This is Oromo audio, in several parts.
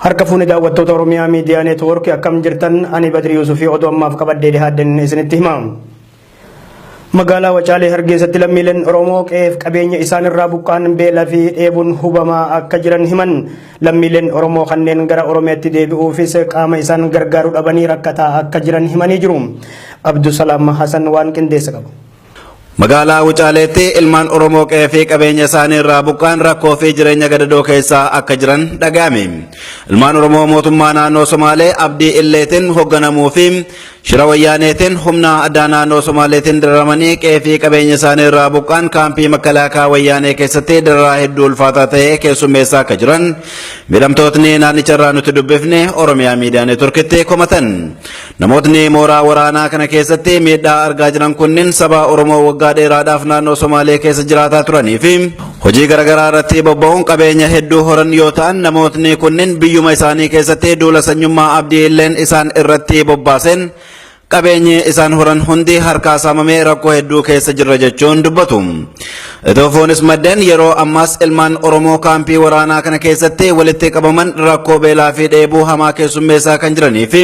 Harka fuune daawwattoota Oromiyaa Miidiyaa Neetwoorkii, akkam jirtan? Ani Badri Yuusufii, oduu ammaaf qabadhee dhiyaadhen isinitti hima. Magaalaa Wacaalee Hargeessatti lammiileen Oromoo qe'eef qabeenya isaan irraa buqqaan beela fi dheebuun hubamaa akka jiran himan. Lammiileen Oromoo kanneen gara Oromiyaatti deebi'uufis qaama isaan gargaaru dhabanii rakkataa akka jiran himanii jiru. Abdusalaam Hasan waan qindeessa qabu. Magaalaa Wucaaleetti ilmaan Oromoo qe'ee fi qabeenya isaanii irraa buqqaan rakkoo fi jireenya gadadoo keessaa akka jiran dhaga'ame. Ilmaan Oromoo mootummaa naannoo Somaalee Abdii Illeetiin hoogganamuu fi shira Wayyaaneetiin humna addaa naannoo Somaaleetiin dararamanii qe'ee fi qabeenya isaanii irraa buqqaan kaampii makalaakaa Wayyaanee keessatti dararaa hedduu ulfaataa ta'e keessummeessaa akka jiran miidhamtootni naannicha irraa nuti dubbifne Oromiyaa Miidiyaa Neetworkitti komatan. Namootni mooraa waraanaa kana keessatti miidhaa argaa jiran kunniin saba Oromoo waggaa dheeraadhaaf naannoo Somaalee keessa jiraataa turanii fi hojii garaagaraa irratti bobba'uun qabeenya hedduu horan yoo ta'an, namootni kunniin biyyuma isaanii keessatti duula sanyummaa Abdii Illeen isaan irratti bobbaaseen qabeenyi isaan horan hundi harkaa saamamee rakkoo hedduu keessa jirra jechuun dubbatu. Itoofuunis maddeen yeroo ammaas ilmaan Oromoo kaampii waraanaa kana keessatti walitti qabaman rakkoo beelaa fi dheebuu hamaa keessummeessaa kan jiranii fi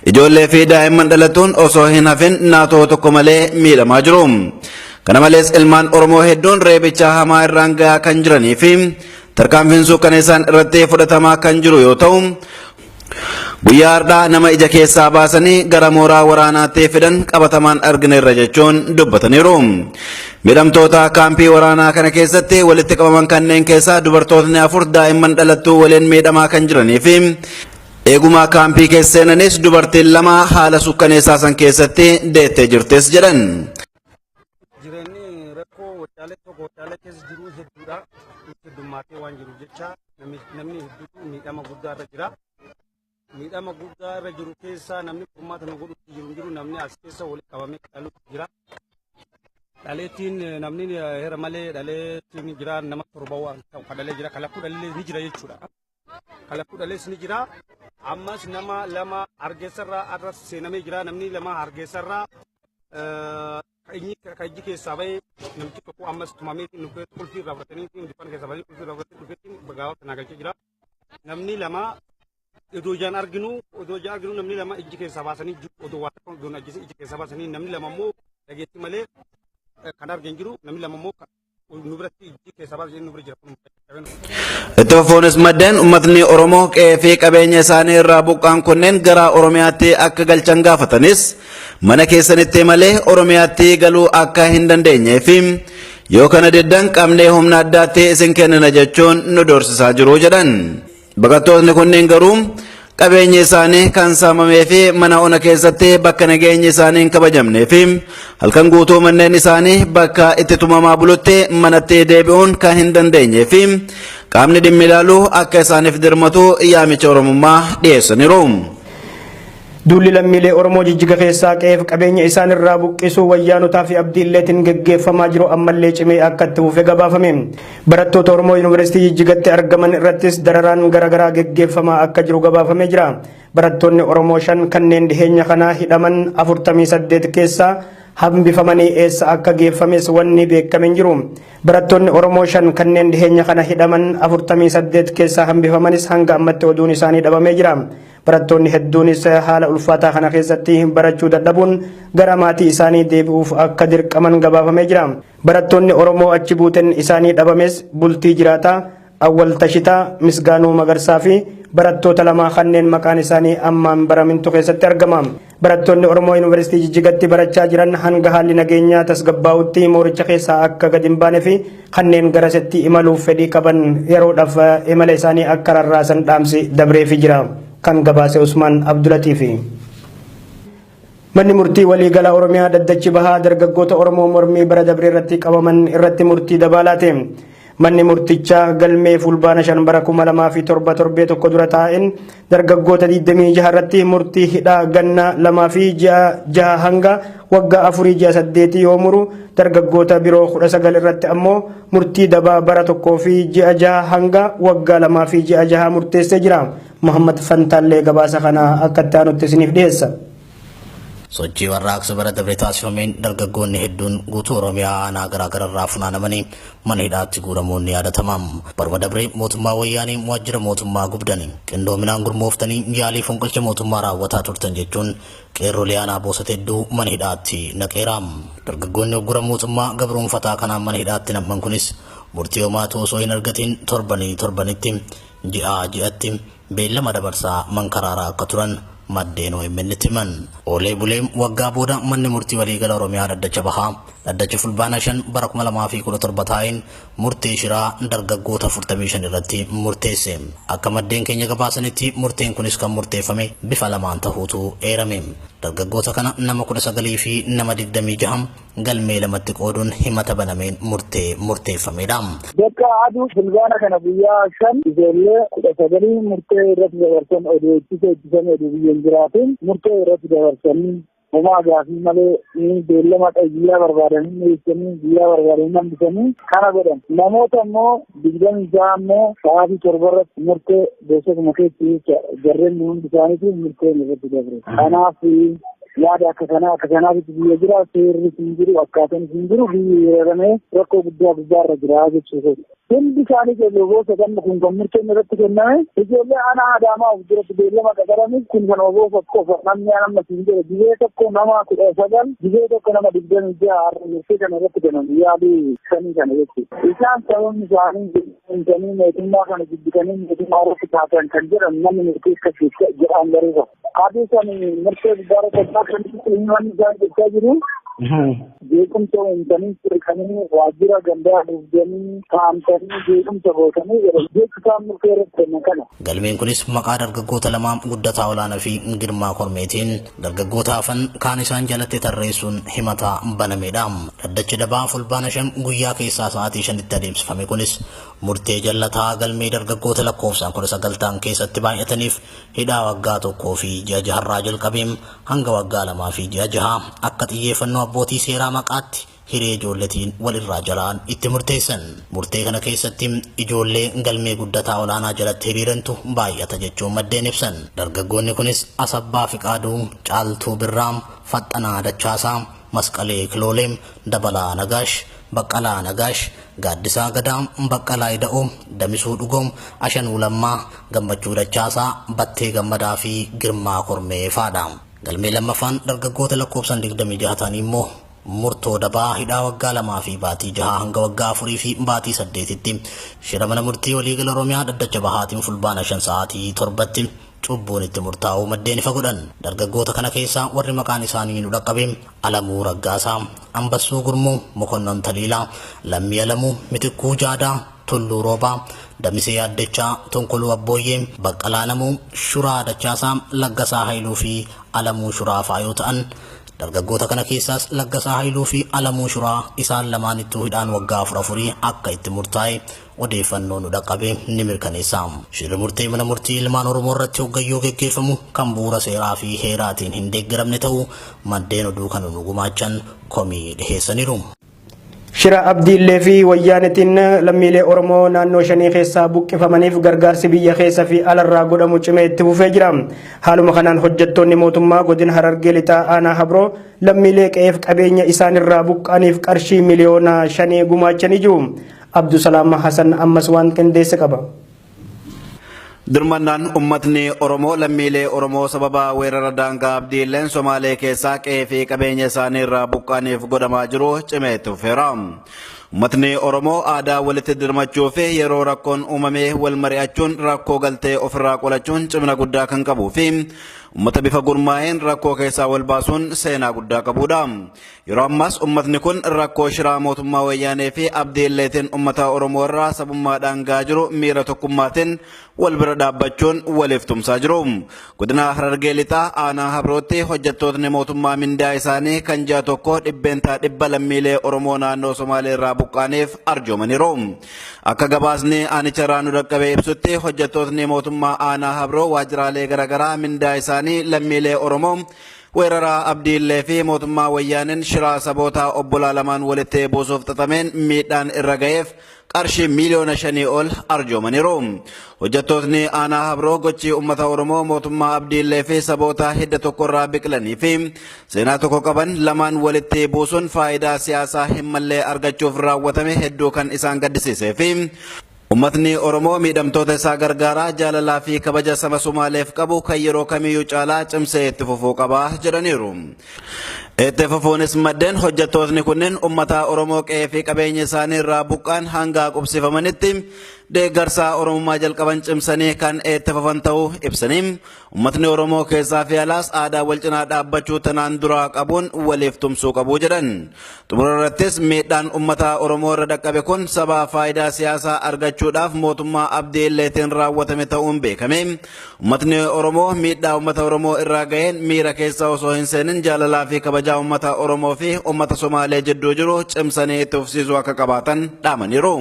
ijoollee fi daa'imman dhalatuun osoo hin hafin naatoo tokko malee miidhamaa jiru. Kana malees ilmaan Oromoo hedduun reebicha hamaa irraan gahaa kan jiranii fi tarkaanfiin suukkaneessaan irratti fudhatamaa kan jiru yoo ta'u, guyyaa har'aa nama ija keessaa baasanii gara mooraa waraanaatti fidan qabatamaan argineerra jechuun dubbataniiru. Miidhamtoota kaampii waraanaa kana keessatti walitti qabaman kanneen keessaa dubartootni 4 daa'imman dhalattuu waliin miidhamaa kan jiranii fi eegumaa kaampii keessa seenanis dubartiin 2 haala sukkaneessaa san keessatti deettee jirtis jedhan. Jireenyi rakkoo Wacaalee tokko Wacaalee keessa jiru hedduudha. Heddummaatee waan jiru jecha namni hedduutu miidhama guddaa irra jira. Miidhama guddaa irra jiru keessaa namni furmaata nu godhutti jiru jiru, namni as keessa walitti qabamee dhaluutu jira. Dhaleettiin namni heera malee dhaleettiin jira, nama 7 waan ta'u kan dhalee jira. Kalakkuu dhalee ni jira jechuudha. Kalakkuu dhalees ni jira. Ammas nama 2 Hargeessarraa arra seenamee jira. Namni 2 Hargeessarraa inni kan ijji keessaa bahee, namtichi tokko ammas tumamee qulfii irraa fudhatanii dukkaana keessaa bahanii qulfii irraa fudhatanii dhufeetti gabaaf kanaa galchee jira. Namni 2 odoo ijaan arginu namni 2 ijji keessaa baasanii jiru, odoo waa tokko odoo ajjeese ijji keessaa baasanii. Namni 2 immoo dhageetti malee kan argan jiru, namni 2 immoo nu biratti ijji keessaa baasanii nu bira jira. Itti fufuunis maddeen uummatni Oromoo qe'ee fi qabeenya isaanii irraa buqqaan kunneen gara Oromiyaatti akka galchan gaafatanis, mana keessanitti malee Oromiyaatti galuu akka hin dandeenyee fi yoo kana diddan qabnee humna addaatti isin kennina jechuun nu doorsisaa jiru jedhan. Baqattootni kunneen garuu qabeenyi isaanii kan saamamee fi mana ona keessatti bakka nageenyi isaanii hin kabajamnee fi halkan guutuu manneen isaanii bakka itti tumamaa bulutti manatti deebi'uun kan hin dandeenyee fi qaamni dhimmi ilaalu akka isaaniif dirmatu yaamicha Oromummaa dhiyeessaniiru. Duulli lammiilee Oromoo Jijjiga keessaa qe'eef qabeenya isaan irraa buqqisuu Wayyaanotaa fi Abdii Illeetiin geggeeffamaa jiru ammallee cimee akka itti fufe gabaafame. Barattoota Oromoo Yuunivarsiitii Jijjigatti argaman irrattis dararaan garaagaraa geggeeffamaa akka jiru gabaafamee jira. Barattoonni Oromoo 5 kanneen dhiheenya kanaa hidhaman 48 keessaa hambifamanii eessa akka geeffames wanni beekame hin jiru. Barattoonni Oromoo 5 kanneen dhiheenya kana hidhaman 48 keessaa hambifamanis hanga ammatti oduun isaanii dhabamee jira. Barattoonni hedduunis haala ulfaataa kana keessatti barachuu dadhabuun gara maatii isaanii deebi'uuf akka dirqaman gabaafamee jira. Barattoonni Oromoo achi buuteen isaanii dhabames Bultii Jiraataa, Awwal Tashitaa, Misgaanuu Magarsaa fi barattoota 2 kanneen maqaan isaanii ammaan baramintu keessatti argama. Barattoonni Oromoo Yuunivarsiitii Jijjigatti barachaa jiran hanga haalli nageenyaa tasgabbaa'utti mooricha keessaa akka gadi hin baane fi kanneen garasitti imaluuf fedhii qaban yeroodhaaf imala isaanii akka rarraasan dhaamsi dabreefii jira. Kan gabaase Usmaan Abdulatiifi. Manni murtii waliigala Oromiyaa Daddachi Bahaa dargaggoota Oromoo mormii bara dabree irratti qabaman irratti murtii dabaalaate. Manni murtichaa galmee Fulbaana 5 bara 2007 torbee tokko dura taa'een dargaggoota 26 irratti murtii hidhaa ganna 2 fi ji'a 6 hanga waggaa 4 ji'a 8 yoo muru, dargaggoota biroo 19 irratti ammoo murtii dabaa bara 1 fi ji'a 6 hanga waggaa 2 fi ji'a 6 murteessee jira. Muhammad Fantaallee gabaasa kana akka itti aanutti isiniif dhiyeessa. Sochii warraaqsa bara dabre taasifameen dargaggoonni hedduun guutuu Oromiyaa aanaa garaa gararraa funaanamanii mana hidhaatti guuramuun ni yaadatama. Baruma dabre mootummaa Wayyaanee waajjira mootummaa gubdani, qindoominaan gurmooftanii yaalii fonqolcha mootummaa raawwataa turtan jechuun qeerrolee aanaa Boosat hedduu mana hidhaatti naqeera. Dargaggoonni hoggura mootummaa gabroonfataa kanaan mana hidhaatti nam'an kunis murtii homaatu osoo hin argatin torbanii torbanitti, ji'aa ji'atti beellama dabarsaa mankaraaraa akka turan maddeen OMN'tti himan. Oolee bulee waggaa booda Manni Murtii Waliigala Oromiyaa Dhaddacha Bahaa dhaddacha Fulbaana 5 bara 2017 taa'een murtee shiraa dargaggoota 45 irratti murteesse. Akka maddeen keenya gabaasanitti murteen kunis kan murteeffame bifa lamaan tahuutu eerame. Dargaggoota kana nama 19 fi nama 26 galmee lamatti qooduun himata banameen murtee murteeffamedha. Bakka aduu Fulbaana kana guyyaa 5 ijoollee 19 murtee irratti dabarsan, oduu ittisa ittisanii oduu biyya hin jiraatin murtee irratti dabarsanii, homaa gaafii malee ni beellama guyyaa barbaadanii dhiyeessanii, guyyaa barbaadanii hambisanii kana godhan. Namoota immoo 26 immoo sa'aatii 7 irratti murtee beeksisuma keessa jecha jarreen hundi isaaniitu murteen irratti dabre. Kanaaf yaada akka kanaa akka kanaatitti biyya jira, seerri hin jiru, akkaataan hin jiru, biyyi hiriiramee rakkoo guddaa guddaarra jira jechuudha. Hundi isaanii ijoollee gosa kun kan murteen irratti kenname ijoollee aanaa Adaamaa of biratti beellama qaxaranii kun kan oboosa qofa. Namni amma siin jedhe gizee tokko nama 19, gizee tokko nama 26 har'a murtee kana irratti kennan yaaduu shanii kana jechuudha. Isaan sababni isaanii jibbitanii mootummaa kana jibbitanii mootummaa irratti taatan kan jedhan namni murtee akkasii jedhaan garuu aduu san murtee guddaa irratti kan himanni isaan jechaa jiru. Jeequmsa uumtanii turkanii waajjira gandaa dhufdanii kaa'amtanii jeequmsa gootanii jedhu jechi isaan murtee irratti kennan kana. Galmeen kunis maqaa dargaggoota lamaa Guddataa Olaanaa fi Girmaa Kormeetiin dargaggoota hafan kaan isaan jalatti tarreessuun himata banamedha. Dhaddachi dabaa Fulbaana 5 guyyaa keessaa sa'aatii 5tti adeemsifame kunis murtee jallataa galmee dargaggoota lakkoofsaan 19 ta'an keessatti baay'ataniif hidhaa waggaa 1 fi ji'a jaharraa jalqabee hanga waggaa 2 fi ji'a 6 akka xiyyeeffannoo abbootii seeraa maqaatti hiree ijoolletiin walirraa jalaan itti murteessan. Murtee kana keessatti ijoollee galmee Guddataa Olaanaa jalatti hiriirantu baay'ata jechuun maddeen ibsan. Dargaggoonni kunis Asabbaa Fiqaaduu, Caaltuu Birraa, Faxxanaa Dachaasaa, Masqalee Kiloolee, Dabalaa Nagaash, Baqqalaa Nagaash, Gaaddisaa Gadaa, Baqqalaa Ida'oo, Damisuu Dhugoo, Ashanuu Lammaa, Gammachuu Dachaasaa, Battee Gammadaa fi Girmaa Kormee fa'adha. Galmee lammaffaan dargaggoota lakkoofsaan 26 ta'anii immoo murtoo dabaa hidhaa waggaa 2 fi baatii 6 hanga waggaa 4 fi baatii 8tti shira mana murtii waliigala Oromiyaa dhaddacha bahaatiin Fulbaana 5 sa'aatii 7tti cubbuun itti murtaa'uu maddeen ifa godhan. Dargaggoota kana keessaa warri maqaan isaanii nu dhaqqabe Alamuu Raggaasaa, Ambassuu Gurmuu, Mokonnon Taliilaa, Lammii Alamuu, Mitikkuu Jaadaa, Tulluu Roobaa, Damisee Yaaddechaa, Tonkoluu Abbooyyee, Baqqalaa Namuu, Shuraa Dachaasaa, Laggasaa Haayiluu fi Alamuu Shuraa fa'aa yoo ta'an, dargaggoota kana keessaas Laggasaa Haayiluu fi Alamuu Shuraa isaan lamaanittuu hidhaan waggaa afur afurii akka itti murtaa'e odeeffannoo nu dhaqqabe ni mirkaneessa. Shirri murtee mana murtii ilmaan Oromoo irratti hoggayyoo geggeeffamu kan bu'uura seeraa fi heeraatiin hin deeggaramne ta'uu maddeen oduu kana nu gumaachan komii dhiheessaniiru. Shira Abdiillee fi Wayyaanetiin lammiilee Oromoo naannoo shanii keessaa buqqifamaniif gargaarsi biyya keessa fi alarraa godhamu cimee itti fufee jira. Haaluma kanaan hojjettoonni mootummaa godina Harargee Lixaa aanaa Habroo lammiilee qe'eef qabeenya isaanirraa buqqa'aniif qarshii 5,000,000 gumaachanii jiru. Abdusalaam Hasan ammas waan qindeesse qaba. Dirmannaan uummatni Oromoo lammiilee Oromoo sababa weerara daangaa Abdiilleen Somaalee keessaa qe'ee fi qabeenya isaanii irraa buqqa'aniif godhamaa jiru cimee itti fufeera. Uummatni Oromoo aadaa walitti dirmachuu fi yeroo rakkoon uumamee wal mari'achuun rakkoo galtee ofirraa qolachuun cimina guddaa kan qabuu fi uummata bifa gurmaa'een rakkoo keessaa wal baasuun seenaa guddaa qabudha. Yeroo ammaas uummatni kun rakkoo shiraa mootummaa Wayyaanee fi Abdiilleetiin uummata Oromoo irraa sabummaadhaan gahaa jiru miira tokkummaatiin wal bira dhaabbachuun waliif tumsaa jiru. Godina Harargee Lixaa aanaa Habrootti hojjettootni mootummaa mindaa isaanii kan ji'a tokko 100% lammiilee Oromoo naannoo Somaalee irraa buqqa'aniif arjoomaniiru. Akka gabaasni aanicha irraa nu dhaqqabe ibsutti, hojjettootni mootummaa aanaa Habroo waajjiraalee garaagaraa mindaa isaanii lammiilee Oromoo weerara Abdiillee fi mootummaa Wayyaaneen shiraa saboota obbolaa lamaan walitti buusuuf xaxameen miidhaan irra ga'eef qarshii miiliyoona 5 ol arjoomaniiru. Hojjettootni aanaa Habroo gochii uummata Oromoo mootummaa Abdiillee fi saboota hidda tokkorraa biqilanii fi seenaa tokko qaban lamaan walitti buusuun faayidaa siyaasaa hin mallee argachuuf raawwatame hedduu kan isaan gaddisiisee fi uummatni Oromoo miidhamtoota isaa gargaaraa jaalalaa fi kabaja saba Somaaleef qabu kan yeroo kamiyyuu caalaa cimsee itti fufuu qaba jedhaniiru. Itti fufuunis maddeen hojjettootni kunneen uummata Oromoo qe'ee fi qabeenya isaanii irraa buqqaan hanga qubsifamanitti deeggarsa Oromummaa jalqaban cimsanii kan itti fufan ta'uu ibsanii, uummatni Oromoo keessaa fi alaas aadaa wal cinaa dhaabbachuu tanaan duraa qabuun waliif tumsuu qabu jedhan. Xumura irrattis miidhaan uummata Oromoo irra dhaqqabe kun saba faayidaa siyaasaa argachuudhaaf mootummaa Abdii Illeetiin raawwatame ta'uun beekame. Uummatni Oromoo miidhaa uummata Oromoo irraa gaheen miira keessa osoo hin seenin jaalalaa fi kabajaa uummata Oromoo fi uummata Somaalee jidduu jiru cimsanii itti fufsiisuu akka qabaatan dhaamaniiru.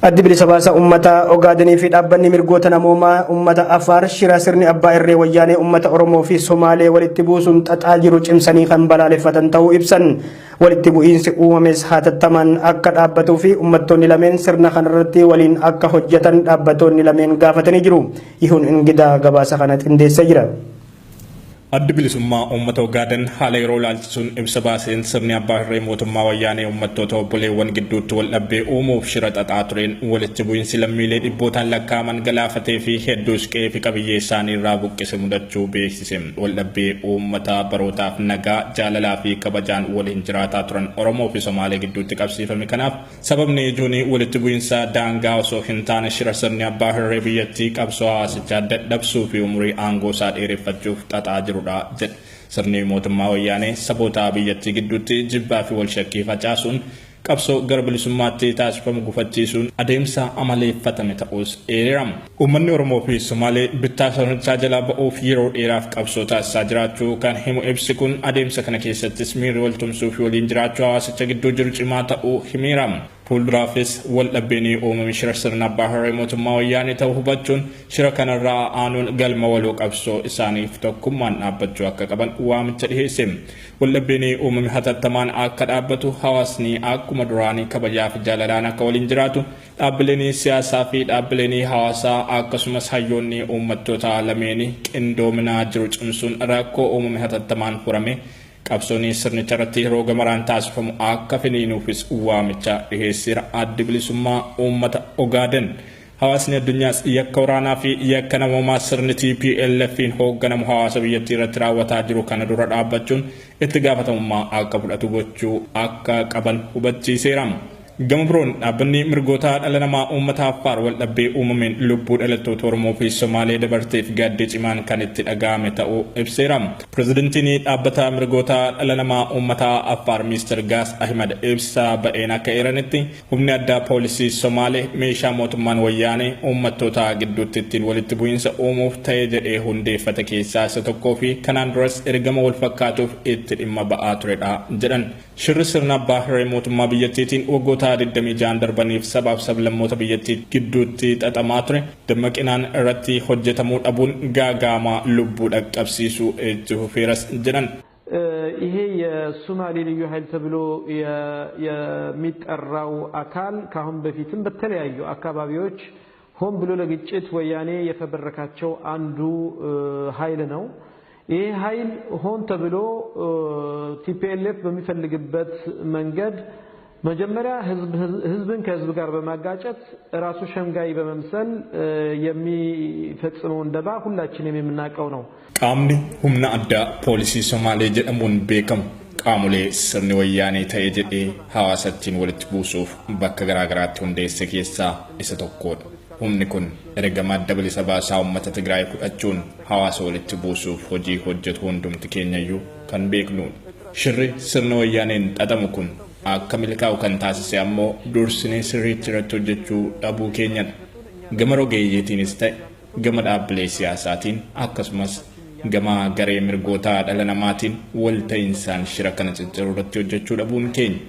Addi Bilisa Baasaa Uummata Ogaadenii fi dhaabbanni mirgoota namoomaa uummata Afaar shira sirni abbaa irree Wayyaanee uummata Oromoo fi Somaalee walitti buusuun xaxaa jiru cimsanii kan balaaleffatan ta'uu ibsan. Walitti bu'iinsi uumames hatattamaan akka dhaabbatuu fi uummattoonni lameen sirna kanarratti waliin akka hojjetan dhaabbattoonni lameen gaafatanii jiru. Yihuun Ingidaa gabaasa kana qindeessee jira. Addi Bilisummaa Uummata Ogaaden haala yeroo ilaalchisuun ibsa baaseen, sirni abbaa hirree mootummaa Wayyaanee uummattoota obboleewwan gidduutti wal dhabbii uumuuf shira xaxaa tureen walitti bu'iinsi lammiilee dhibbootaan lakkaa'aman galaafatee fi hedduus qe'ee fi qabiyyee isaanii irraa buqqise mudachuu beeksise. Wal dhabbii uummata barootaaf nagaa, jaalalaa fi kabajaan waliin jiraataa turan Oromoo fi Somaalee gidduutti qabsiifame kanaaf sababni ijoon walitti bu'iinsa daangaa osoo hin taane, shira sirni abbaa hirree biyyattii qabsoo hawaasichaa dadhabsuu fi umurii aangoo isaa dheereffachuuf xaxaa jirudha jedhe. Sirni mootummaa Wayyaanee saboota biyyattii gidduutti jibbaa fi wal shakkii facaasuun qabsoo gara bilisummaatti taasifamu gufachiisuun adeemsa amaleeffatame ta'us eereera. Uummanni Oromoo fi Somaalee bittaa sirnichaa jalaa ba'uuf yeroo dheeraaf qabsoo taasisaa jiraachuu kan himu ibsi kun, adeemsa kana keessattis miirri wal tumsuu fi waliin jiraachuu hawaasicha gidduu jiru cimaa ta'uu himeera. Fuulduraafis wal dhabbiin uumame shira sirna abbaa hirree mootummaa Wayyaanee ta'uu hubachuun shira kanarraa aanuun galma waloo qabsoo isaaniif tokkummaan dhaabbachuu akka qaban waamicha dhiheesse. Wal dhabbiin uumame hatattamaan akka dhaabbatu, hawaasni akkuma duraanii kabajaa fi jaalalaan akka waliin jiraatu, dhaabbileen siyaasaa fi dhaabbileen hawaasaa akkasumas hayyoonni uummattoota lameenii qindoominaa jiru cimsuun rakkoo uumame hatattamaan furame qabsoon sirnicha irratti yeroo gamaraan taasifamu akka finiinuufis waamicha dhiheesseera Addi Bilisummaa Uummata Ogaaden. Hawaasni addunyaas yakka waraanaa fi yakka namoomaa sirni TPLF'n hoogganamu hawaasa biyyattii irratti raawwataa jiru kana dura dhaabbachuun itti gaafatamummaa akka fudhatu gochuu akka qaban hubachiiseera. Gama biroon, dhaabbanni mirgoota dhala namaa uummata Affaar wal dhabbii uumameen lubbuu dhalattoota Oromoo fi Somaalee dabarteef gaaddii cimaan kan itti dhaga'ame ta'uu ibseera. Pirezidantiin dhaabbata mirgoota dhala namaa uummata Affaar Miister Gaas Ahimad ibsa ba'een akka eeranitti, humni addaa poolisii Somaalee meeshaa mootummaan Wayyaanee uummattoota gidduutti ittiin walitti bu'iinsa uumuuf ta'e jedhee hundeeffate keessaa isa tokkoo fi kanaan duras ergama wal fakkaatuuf itti dhimma ba'aa turedha jedhan. Shirri sirna abbaa hirree mootummaa biyyattiitiin waggoota 26 darbaniif sabaaf sablammoota biyyattii gidduutti xaxamaa ture dammaqinaan irratti hojjetamuu dhabuun gaaga'ama lubbuu dhaqqabsiisuu itti fufeeras jedhan. ይሄ የሱማሌ ልዩ ኃይል ተብሎ የሚጠራው አካል ከአሁን በፊትም በተለያዩ አካባቢዎች ሆን ብሎ ለግጭት ወያኔ የፈበረካቸው አንዱ ኃይል ነው። ይህ ኃይል ሆን ተብሎ ቲፒኤልኤፍ በሚፈልግበት መንገድ መጀመሪያ ህዝብን ከህዝብ ጋር በማጋጨት ራሱ ሸምጋይ በመምሰል የሚፈጽመውን ደባ ሁላችንም የምናውቀው ነው። Qaamni humna addaa poolisii Somaalee jedhamuun beekamu qaamolee sirni Wayyaanee ta'e jedhee hawaasattiin walitti buusuuf bakka garaagaraatti hundeesse keessaa isa tokkodha. Humni kun ergama Adda Bilisa Baasaa Uummata Tigraay fudhachuun hawaasa walitti buusuuf hojii hojjetu hundumti keenyayyuu kan beeknudha. Shirri sirna Wayyaaneen xaxamu kun akka milkaa'u kan taasise ammoo dursinee sirriitti irratti hojjechuu dhabuu keenyadha. Gama rogeeyyiitiinis ta'e gama dhaabbilee siyaasaatiin, akkasumas gama garee mirgoota dhala namaatiin walta'insaan shira kana cicciruu irratti hojjechuu dhabuun keenya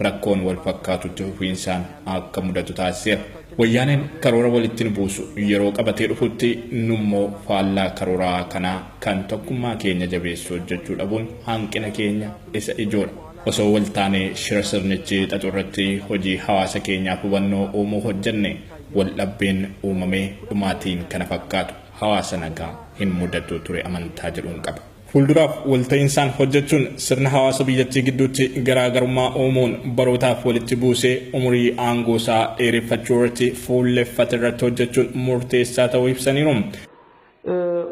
rakkoon wal fakkaatutti fufiinsaan akka mudatu taasiseera. Wayyaaneen karoora walitti nu buusu yeroo qabatee dhufutti nummoo faallaa karooraa kanaa kan tokkummaa keenya jabeessu hojjechuu dhabuun hanqina keenya isa ijoodha. Osoo wal taanee shira sirnichi xaxu irratti hojii hawaasa keenyaaf hubannoo uumuu hojjenne wal dhabbeen uumamee dhumaatiin kana fakkaatu hawaasa nagaa hin mudatu ture amantaa jedhuun qaba. Fuulduraaf walta'insaan hojjechuun sirna hawaasa biyyattii gidduutti garaagarummaa uumuun barootaaf walitti buusee umurii aangoo isaa dheereffachuu irratti fuulleffate irratti hojjechuun murteessaa ta'uu ibsaniiru.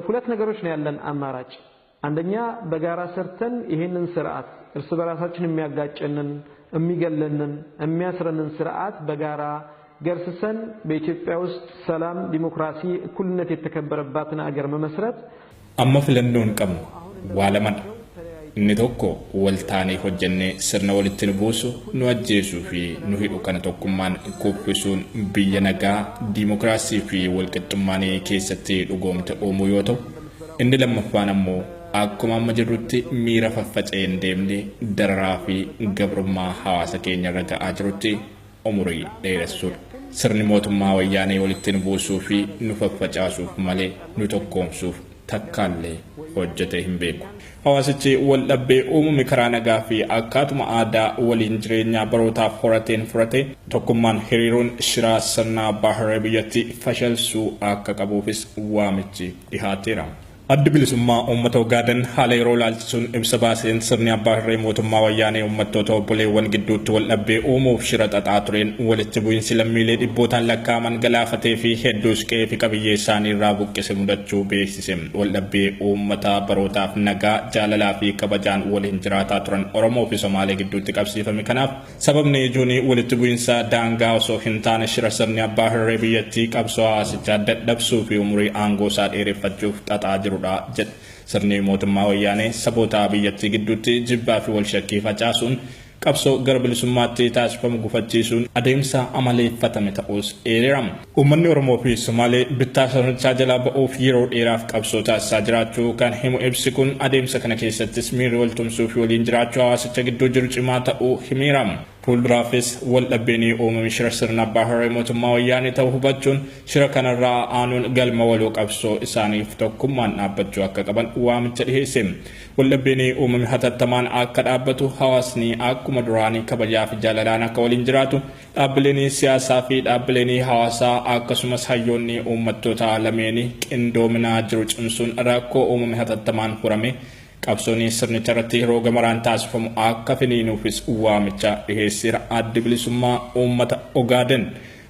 ሁለት ነገሮች ነው ያለን አማራጭ። አንደኛ በጋራ ሰርተን ይህንን ስርዓት እርስ በራሳችን የሚያጋጨንን፣ የሚገለንን፣ የሚያስረንን ስርዓት በጋራ ገርስሰን በኢትዮጵያ ውስጥ ሰላም፣ ዲሞክራሲ፣ እኩልነት የተከበረባትን አገር መመስረት። Amma filannoon qabnu waa lamadha. Inni tokko waltaanee hojjennee sirna walitti nu buusu, nu ajjeesuu fi nu hidhu kana tokkummaan kuffisuun biyya nagaa, diimokiraasii fi walqixxummaan keessatti dhugoomte uumuu yoo ta'u, inni lammaffaan ammoo akkuma amma jirrutti miira faffaca'een deemnee dararaa fi gabrummaa hawaasa keenya irra ga'aa jirutti umurii dheeressuudha. Sirni mootummaa wayyaanee walitti nu buusuu fi nu faffacaasuuf malee nu tokkoomsuuf takkaallee hojjetee hin beeku. Hawaasichi wal dhabbee uumame karaa nagaa fi akkaatuma aadaa waliin jireenyaa barootaaf horateen furate tokkummaan hiriiruun shiraa sirna abbaa hirree biyyattii fashalsuu akka qabuufis waamichi dhihaateera. Addi bilisummaa uummata Ogaaden haala yeroo ilaalchisuun ibsa baaseen sirni abbaa hirree mootummaa wayyaanee uummattoota obboleewwan gidduutti wal dhabbee uumuuf shira xaxaa tureen walitti bu'iinsi lammiilee dhibbootaan lakkaa'aman galaafatee fi hedduus qe'ee fi qabiyyee isaanii irraa buqqise mudachuu beeksise. Wal dhabbee uummataa barootaaf nagaa, jaalalaa fi kabajaan waliin jiraataa turan Oromoo fi Somaalee gidduutti qabsiifame kanaaf sababni ijoon walitti bu'iinsa daangaa osoo hin taane shira sirni abbaa hirree biyyattii qabsoo hawaasichaa dadhabsuu fi umurii aangoo isaa dheereffachuuf xaxaa jiru jedhe. Sirni mootummaa wayyaanee saboota biyyattii gidduutti jibbaa fi wal shakkii facaasuun qabsoo gara bilisummaatti taasifamu gufachiisuun adeemsa amaleeffatame ta'us eereera. Uummanni Oromoo fi Somaalee bittaa sirnichaa jalaa ba'uuf yeroo dheeraaf qabsoo taasisaa jiraachuu kan himu ibsi kun adeemsa kana keessattis miirri wal tumsuu fi waliin jiraachuu hawaasicha gidduu jiru cimaa ta'uu himeera. Fuulduraafis wal dhabbeenii uumame shira sirna abbaa hirree mootummaa wayyaanee ta'uu hubachuun shira kanarraa aanuun galma waloo qabsoo isaaniif tokkummaan dhaabbachuu akka qaban waamicha dhiheesse. Wal dhabbeenii uumame hatattamaan akka dhaabbatu hawaasni akkuma duraanii kabajaa fi jaalalaan akka waliin jiraatu dhaabbileen siyaasaa fi dhaabbileen hawaasaa akkasumas hayyoonni uummattoota lameenii qindoominaa jiru cimsuun rakkoo uumame hatattamaan furame qabsoon sirnicha irratti yeroo gamaraan taasifamu akka finiinuufis waamicha dhiheesseera. Addi bilisummaa uummata Ogaaden.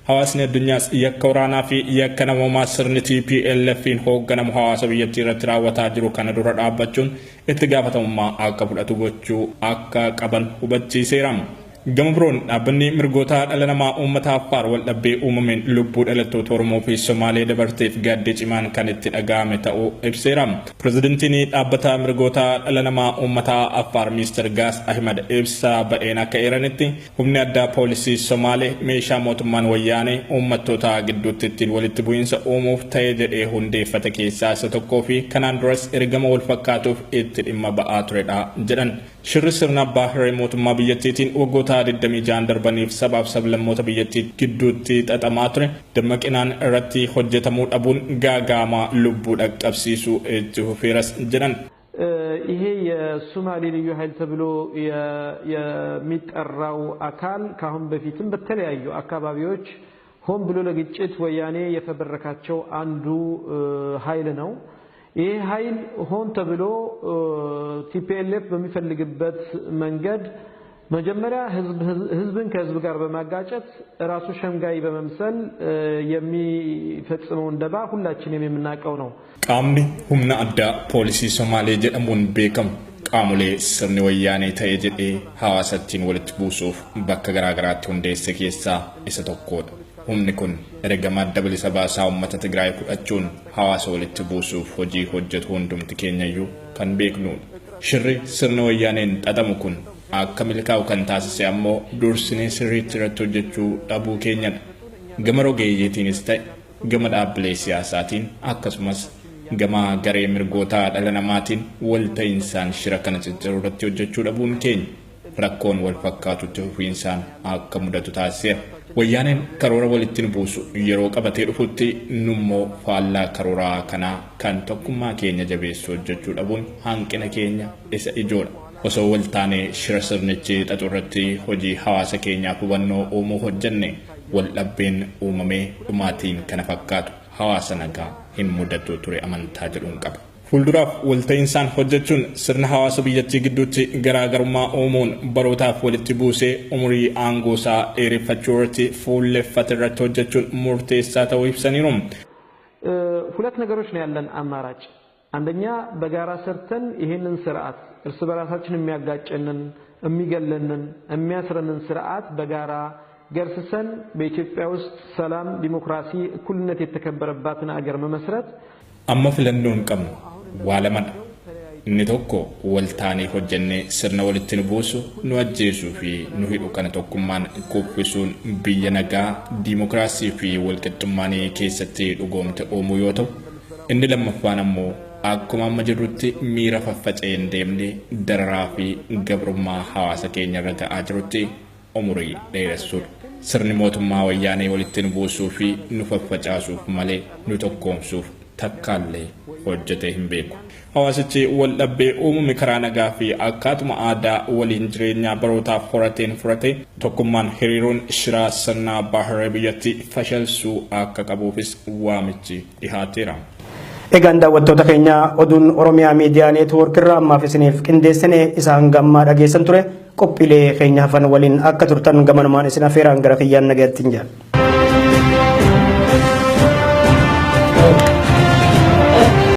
Hawaasni addunyaas yakka waraanaa fi yakka namoomaa sirni TPLF'n hoogganamu hawaasa biyyattii irratti raawwataa jiru kana dura dhaabbachuun itti gaafatamummaa akka fudhatu gochuu akka qaban hubachiiseera. Gama biroon dhaabbanni mirgoota dhala namaa uummata Affaar wal dhabbee uumameen lubbuu dhalattoota Oromoo fi Somaalee dabarteef gaaddee cimaan kan itti dhaga'ame ta'uu ibseera. Pirezidantiin dhaabbata mirgoota dhala namaa uummata Affaar Miister Gaas Ahimad ibsa ba'een akka eeranitti humni addaa poolisii Somaalee meeshaa mootummaan wayyaanee uummattoota gidduutti ittiin walitti bu'iinsa uumuuf ta'e jedhee hundeeffate keessaa isa tokkoo fi kanaan duras ergama wal fakkaatuuf itti dhimma ba'aa turedha jedhan. Shirri sirna abbaa hirree mootummaa biyyattiitiin waggoota 26 darbaniif sabaaf sablammoota biyyattii gidduutti xaxamaa ture dammaqinaan irratti hojjetamuu dhabuun gaaga'ama lubbuu dhaqqabsiisuu itti fufeeras jedhan. ይሄ የሱማሌ ልዩ ኃይል ተብሎ የሚጠራው አካል ከአሁን በፊትም በተለያዩ አካባቢዎች ሆን ብሎ ለግጭት ወያኔ የፈበረካቸው አንዱ ኃይል ነው። ይሄ ኃይል ሆን ተብሎ ቲፒኤልኤፍ በሚፈልግበት መንገድ መጀመሪያ ህዝብን ከህዝብ ጋር በማጋጨት ራሱ ሸምጋይ በመምሰል የሚፈጽመውን ደባ ሁላችንም የምናውቀው ነው። Qaamni humna addaa poolisii Somaalee jedhamuun beekamu qaamolee sirni wayyaanee ta'e jedhee hawaasattiin walitti buusuuf bakka garaagaraatti hundeesse keessaa isa tokkodha. Humni kun ergama adda bilisa baasaa uummata Tigraay fudhachuun hawaasa walitti buusuuf hojii hojjetu hundumti keenyayyuu kan beeknudha. Shirri sirna wayyaaneen xaxamu kun akka milkaa'u kan taasise ammoo dursinee sirriitti irratti hojjechuu dhabuu keenyadha. Gama rogeeyyiitiinis ta'e gama dhaabbilee siyaasaatiin akkasumas gama garee mirgoota dhala namaatiin walta'insaan shira kana cicciruu irratti hojjechuu dhabuun keenya rakkoon wal fakkaatutti fufiinsaan akka mudatu taasiseera. Wayyaaneen karoora walitti nu buusu yeroo qabatee dhufutti nummoo faallaa karooraa kanaa kan tokkummaa keenya jabeessu hojjechuu dhabuun hanqina keenya isa ijoodha. Osoo wal taanee shira sirnichi xaxu irratti hojii hawaasa keenyaaf hubannoo uumuu hojjenne, wal dhabbiin uumamee dhumaatiin kana fakkaatu hawaasa nagaa hin mudatu ture amantaa jedhuun qaba. Fuulduraaf walta'insaan hojjechuun sirna hawaasa biyyattii gidduutti garaagarummaa uumuun barootaaf walitti buusee umurii aangoosaa dheereffachuu irratti fuulleffate irratti hojjechuun murteessaa ta'uu ibsaniiru. ሁለት ነገሮች ነው ያለን አማራጭ። አንደኛ በጋራ ሰርተን ይህንን ስርዓት እርስ በራሳችን የሚያጋጨንን፣ የሚገለንን፣ የሚያስረንን ስርዓት በጋራ ገርስሰን በኢትዮጵያ ውስጥ ሰላም፣ ዲሞክራሲ፣ እኩልነት የተከበረባትን አገር መመስረት። Amma filannoon qabnu waa lamadha. Inni tokko wal taanee hojjennee sirna walitti nu buusu, nu ajjeesuu fi nu hidhu kana tokkummaan kuffisuun biyya nagaa, diimokiraasii fi walqixxummaan keessatti dhugoomte uumuu yoo ta'u, inni lammaffaan ammoo akkuma amma jirrutti miira faffaca'een deemnee dararaa fi gabrummaa hawaasa keenya irra ga'aa jirutti umurii dheeressuudha. Sirni mootummaa Wayyaanee walitti nu buusuu fi nu faffacaasuuf malee nu tokkoomsuuf takkaallee hojjetee hin beeku. Hawaasichi wal dhabbii uumame karaa nagaa fi akkaatuma aadaa waliin jireenyaa barootaaf horateen furate tokkummaan hiriiruun shiraa sirna abbaa hirree biyyattii fashalsuu akka qabuufis waamichi dhihaateera. Egaan daawwattoota keenya, oduun Oromiyaa Miidiyaa Neetwoork irraa ammaaf isiniif qindeessine isa hanga ammaa dhageessan ture. Qophiilee keenya hafan waliin akka turtan gamanumaan isin afeeraan gara kiyyaan nagaatti hin jira.